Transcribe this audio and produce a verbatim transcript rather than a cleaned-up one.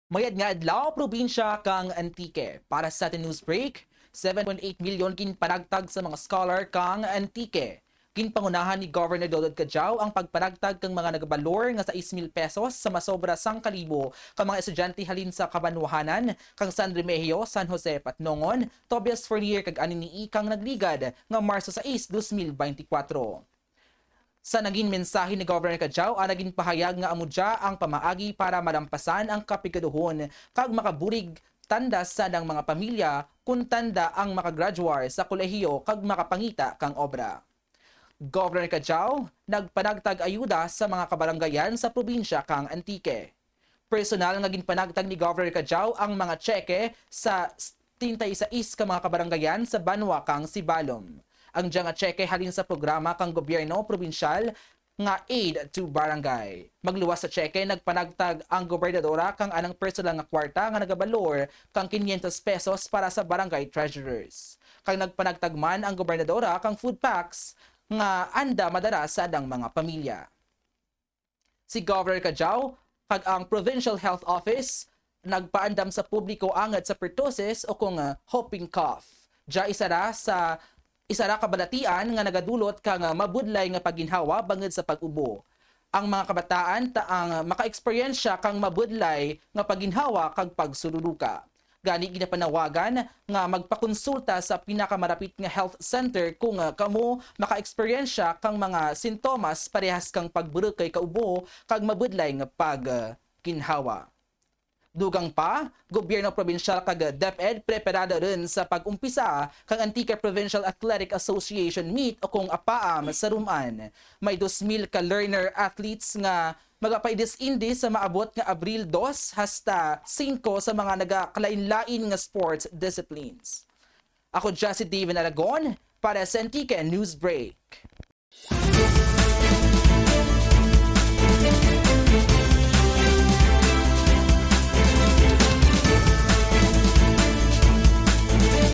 Mayad nga adlaw, probinsya kang Antique. Para sa atun news break, seven point eight milyon ginpanagtag sa mga scholar kang Antique. Ginpangunahan ni Governor Dodod Cadiao ang pagpanagtag kang mga nagabalor nga sais mil pesos sa masobra sangka libo ka mga estudyante halin sa kabanwahanan kang San Remigio, San Jose, Patnongon, Tobias Fornier kag Anini-y kang nagligad nga Marso sais, dos mil beintikwatro. Sa nangin mensahe ni Governor Cadiao, ana ginpahayag nga amo dya ang pamaagi para malampasan ang kapigaduhon kag makabulig tanda sa anang mga pamilya kon tanda ang makagraduar sa kolehiyo kag makapangita kang obra. Governor Cadiao nagpanagtag ayuda sa mga kabarangayan sa probinsya kang Antique. Personal nga ginpanagtag ni Governor Cadiao ang mga tseke sa setenta y seis ka mga kabarangayan sa banwa kang Sibalom. Ang dya nga tseke halin sa programa kang gobyerno probinsyal nga Aid to Barangay. Magluwas sa tseke, nagpanagtag ang gobernadora kang anang personal nga kwarta nga nagabalor kang kinyentos pesos para sa barangay treasurers. Kag nagpanagtag man ang gobernadora kang food packs nga anda madara sa anang mga pamilya. Si Governor Cadiao kag ang Provincial Health Office nagpaandam sa publiko angut sa pertussis o kon, ah, whooping cough. Dya isara sa, isara ka balatian nga nagadulot kang, ah, mabudlay nga pagginhawa bangud sa pag-ubo. Ang mga kabataan ta ang makaeksperyensya kang mabudlay nga pagginhawa kag pagsururuka. Gani ginapanawagan nga magpakonsulta sa pinakamarapit nga health center kon, ah, kamo makaeksperyensya kang mga sintomas parehas kang pagburukoy ka ubo kag mabudlay nga pag, ah, ginhawa. Dugang pa, gobyerno probinsyal kag DepEd preparado run sa pag-umpisa kang Antique Provincial Athletic Association Meet o kon APAAM sa Roman. May dos mil ka learner athletes nga magapaidis-indi sa maabot nga Abril dos hasta singko sa mga nagakalain-lain nga sports disciplines. Ako dya si Daven Aragon para sa Antique News Break.